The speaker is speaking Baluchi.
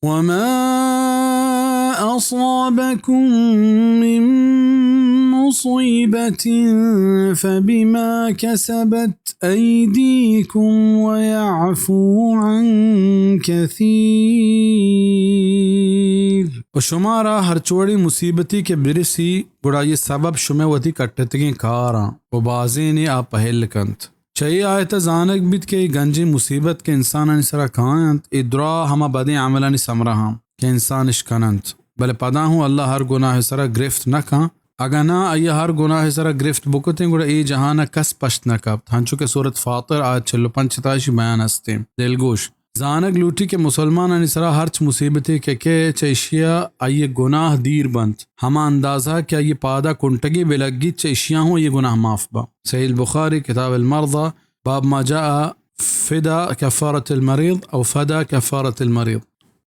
وما أصابكم من مصيبة فبما كسبت أيديكم ويعفو عن كثير. و شمارا ہرچ وڑیں مصیبتے کہ برسی، گڑا آئی سبب شمئے وتی کٹتگیں کاراں، و بازینے آ پہل کنت. چہ اے آیت ء زانگ بیت کہ اے گنجیں مصیبت کہ انسانانی سرا کاینت، اے درا ہما بدیں عملانی سمرہ آں کہ انسان اش کننت، بلے پدا ہوں اللہ ہر گناہ ء سرا گرفت نہ کن. اگاں ناں آئی ء ہر گناہ ء سرا گرفت بکتیں، گڑا اے جہان ء کس پشت نہ کپت. ہنچو کہ سورت فاطر آیت چل و پنچ ء تہا اشی بیان استیں. دلگوش زانگ لوٹی کہ مسلمانانی سرا ہرچ مصیبتے کہ کئے، چہ اشی ء آئی ء گناہ دیر بنت، ہما اندازہ کہ آئی ء پادا کنٹگے بہ لگیت، چہ اشیاں ہوں آئی ء گناہ معاف باں. صحیح البخاری، کتاب المرضى، باب ما جاء فدى كفارة المريض أو فدى كفارة المريض.